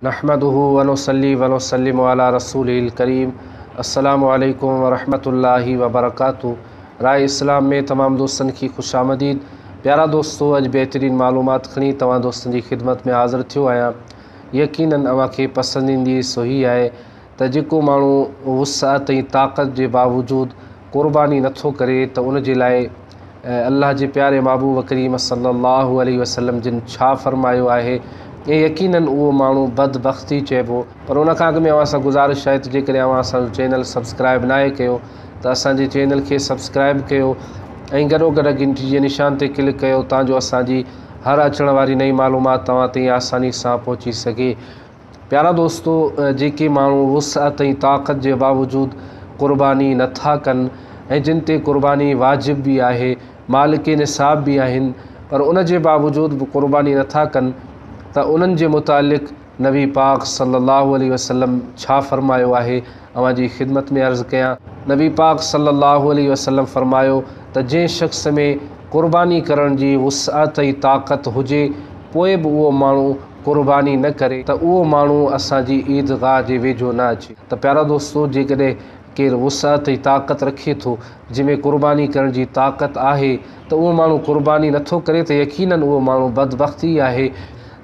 نحمده ونصلي ونسلم علي رسوله الڪريم السلام عليڪم ورحمة الله وبرڪاته راء اسلام ۾ تمام دوستن کي خوش آمديد پيارا دوستو اڄ بهترين معلومات کڻي توهان دوستن جي خدمت ۾ حاضر ٿيو آهيان يقينن اوهان کي پسند ايندي سو هي آهي ته جيڪو ماڻهو وسعت ۽ طاقت جي باوجود قرباني نٿو ڪري ته ان جي لاء الله جي پياري محبوب ڪريم صلّي اللّٰه عليه وسلّم جن ڇا فرمايو آهي ۽ يقيناً اهو ماڻهو بد بخت ئي چئبو. پر ان کان اڳ ۾ اوهان سان گذارش آهي ته جيڪڏهن اوهان اسان جو چينل سبسڪرائب ناهي ڪيو ته اسان جي چينل کي سبسڪرائب ڪيو ۽ گڏوگڏ گهنٽي جي نشان تي ڪلڪ ڪيو تان جو اسان جي هر اچڻ واري نئين معلومات توهان تائين آساني سان پهچي سگهي. پيارا دوستو! جيڪي ماڻهو وسعت ۽ طاقت جي باوجود قرباني نه ٿا ڪن ۽ جن تي قرباني واجب به آهي، مالڪ نصاب به آهن پر ان جي باوجود به قرباني نه ٿا ڪن ته انهن جي متعلق نبي پاڪ صلي الله عليه وسلم ڇا فرمايو آهي اوهان جي خدمت ۾ عرض ڪيان. نبي پاڪ صلي الله عليه وسلم فرمايو ته جنهن شخص ۾ قرباني ڪرڻ جي وسعت ۽ طاقت هجي پوء به اهو ماڻهو قرباني نه ڪري ته اهو ماڻهو اسان جي عيد گاهه جي ويجهو نه اچي ته پيارا دوستو جيڪڏهن ڪير وسعت ۽ طاقت رکي ٿو جنهن ۾ قرباني ڪرڻ جي طاقت آهي ته اهو ماڻهو قرباني نه ٿو ڪري ته يقيناً اهو ماڻهو بدبخت ئي آهي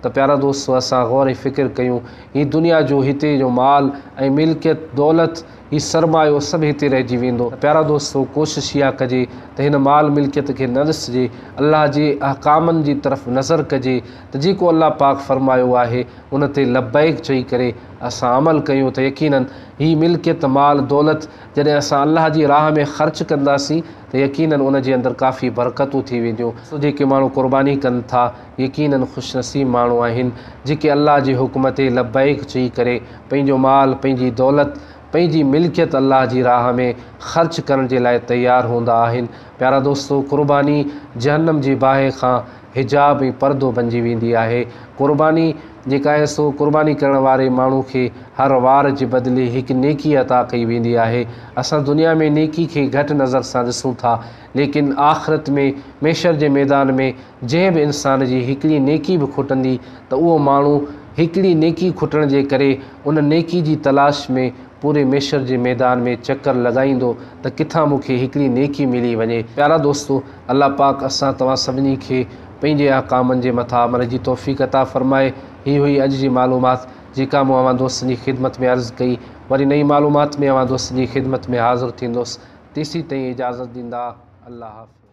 ته پيارا دوستو اسان غور ۽ فڪر ڪيون هي دنيا جو هتي جو مال ۽ ملڪيت دولت هي سرمايو سڀ هتي رهجي ويندو ته پيارا دوستو ڪوشش اها ڪجي ته هن مال ملڪيت کي نه ڏسجي الله جي احڪامن جي طرف نظر ڪجي ته جيڪو الله پاڪ فرمايو آهي ان تي لبيڪ چئي ڪري اسان عمل ڪيون ته يقيناً هي ملڪيت مال دولت جڏهن اسان الله جي راهه ۾ خرچ ڪنداسين ته يقيناً ان جي اندر ڪافي برڪتون ٿي وينديون. سو جيڪي ماڻهو قرباني ڪن ٿا يقيناً خوش نصيب ماڻهو آهن جيڪي الله جي حڪم تي لبيڪ چئي ڪري پنهنجو مال پنهنجي دولت پنهنجي ملڪيت الله جي راهه ۾ خرچ ڪرڻ جي لاء تيار هوندا آهن. پيارا دوستو قرباني جهنم جي باهه کان حجاب ۽ پردو بنجي ويندي آهي. قرباني جيڪا آهي سو قرباني ڪرڻ واري ماڻهو کي هر وار جي بدلي هڪ نيڪي عطا ڪئي ويندي آهي. اسان دنيا ۾ نيڪي کي گهٽ نظر سان ڏسون ٿا ليڪن آخرت ۾ محشر جي ميدان ۾ جنهن به انسان جي هڪڙي نيڪي به کٽندي ته اهو ماڻهو هڪڙي نيڪي کٽڻ جي ڪري ان نيڪي جي تلاش ۾ پوري محشر جي ميدان ۾ چڪر لڳائيندو ته ڪٿان مون کي هڪڙي نيڪي ملي وڃي. پيارا دوستو! الله پاڪ اسان توهان سڀني کي پنهنجي احڪامن جي مٿان عمل جي توفيق عطا فرمائي. هي هئي اڄ جي معلومات جيڪا مون اوهان دوستن جي خدمت ۾ عرض ڪئي. وري نئين معلومات ۾ اوهان دوستن جي خدمت ۾ حاضر ٿيندس. تيسين تائين اجازت ڏيندا. الله حافظ.